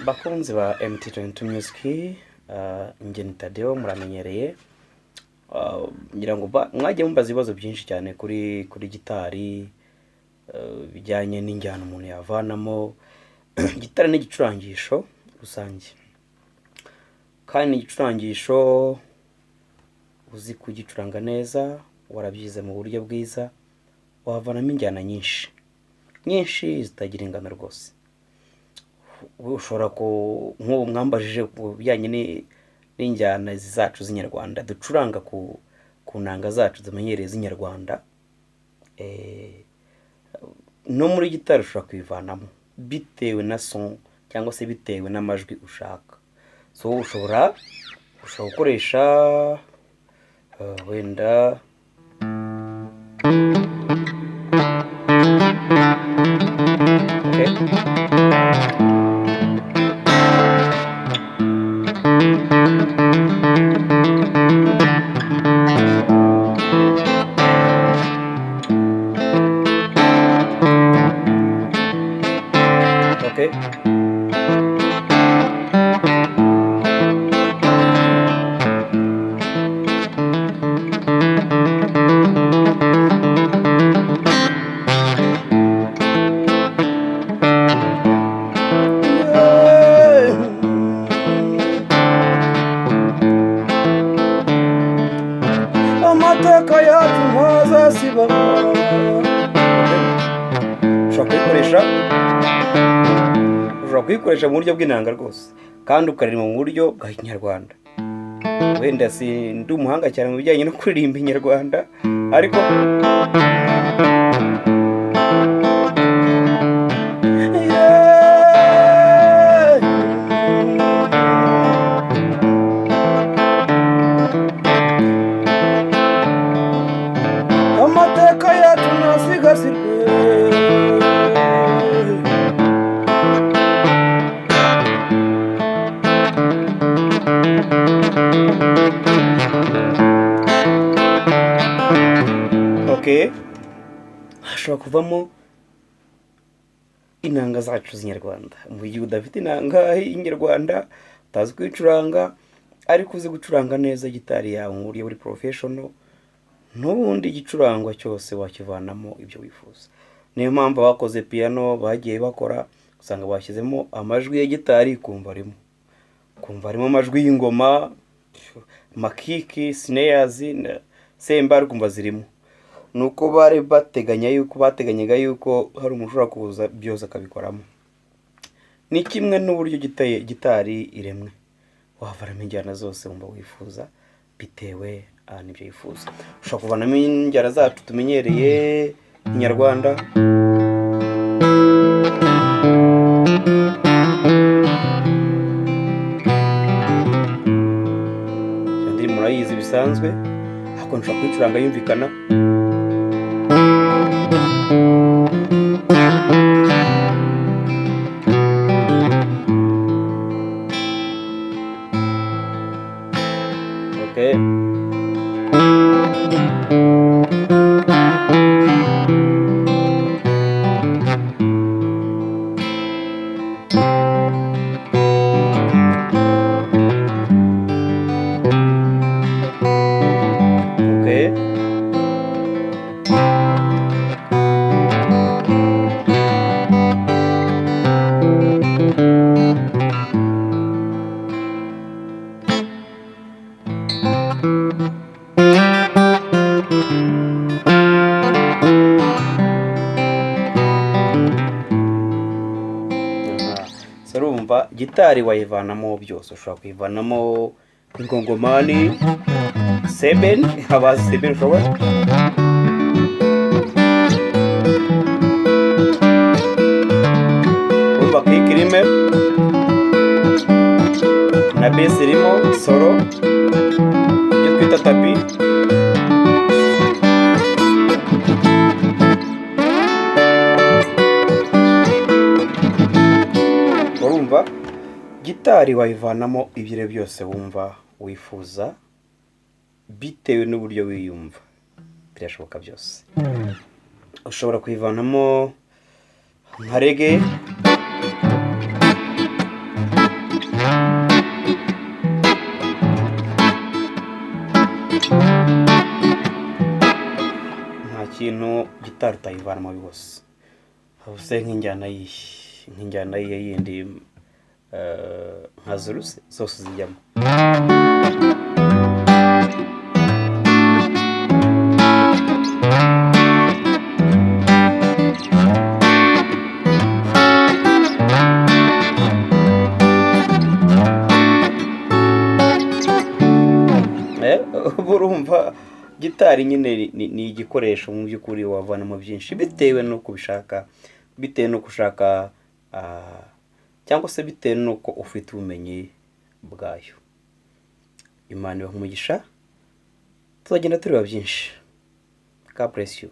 Bakunzi ba MT22 Music, njye ni Tadeo muramenyereye. Ngira ngo mwagiye mumbaza ibibazo byinshi cyane kuri gitari, bijyanye n'injyana umuntu yavanamo. Gitari ni igicurangisho rusange, kandi ni igicurangisho uzi kugicuranga neza, warabyize mu buryo bwiza, wavanamo injyana nyinshi nyinshi zitagira ingano rwose. Ushobora ku nk'ubu mwambajije ku bijyanye n'injyana zacu z'inyarwanda ducuranga ku nanga zacu zimenyereye z'inyarwanda, no muri gitari ushobora kubivanamo bitewe na son cyangwa se bitewe n'amajwi ushaka. So ushobora gukoresha wenda okay. Okay. Amateka yacu ntazasiba. Ushobora kuyikoresha mu buryo bw'inanga rwose, kandi ukaririmba mu buryo bwa kinyarwanda. Wenda si ndi umuhanga cyane mu bijyanye no kuririmba inyarwanda, ariko amateka yacu ntasigasirwe. Okay, hashobora kuvamo inanga zacu z'inyarwanda. Mu gihe udafite inanga y'inyarwanda, utazi kuyicuranga, ariko uzi gucuranga neza gitari yawe mu buryo buri professional, n'ubundi igicurangwa cyose wakivanamo ibyo wifuza. Niyo mpamvu abakoze piano bagiye bakora, usanga bashyizemo amajwi ya gitari, ukumva harimo amajwi y'ingoma, makiki, snares na cymbal, ukumva zirimo. Ni uko bari bateganya yuko bateganyaga yuko hari umuntu ushobora kuza byose akabikoramo. Ni kimwe n'uburyo gitari iremwe, wavanamo injyana zose wumva wifuza bitewe n'ibyo wifuza. Ushobora kuvanamo injyana zacu tumenyereye inyarwanda. Iyo ndirimbo murayizi bisanzwe, ariko nshobora kuyicuranga yumvikana. Okay. Okay. Aha. So urumva gitari wayivanamo byose. Ushobora kuyivanamo ingongomani sebeni, abazi sebeni ushobora urumva kick irimo na bass irimo, solo, ibyo twita tapi. Urumva gitari wayivanamo ibyo ari byo byose wumva wifuza bitewe n'uburyo wiyumva, birashoboka byose. Ushobora kuyivanamo nka reggae. Gitari utayivanamo rwose. Ubuse nk'injyana yihe yindi, nka zuruse zose zijyamo. Uba urumva gitari nyine ni igikoresho mu by'ukuri wavanamo byinshi, bitewe n'uko ubishaka, bitewe n'uko ushaka, cyangwa se bitewe n'uko ufite ubumenyi bwayo. Imana ibahe umugisha, tuzagenda tureba byinshi. God bless you.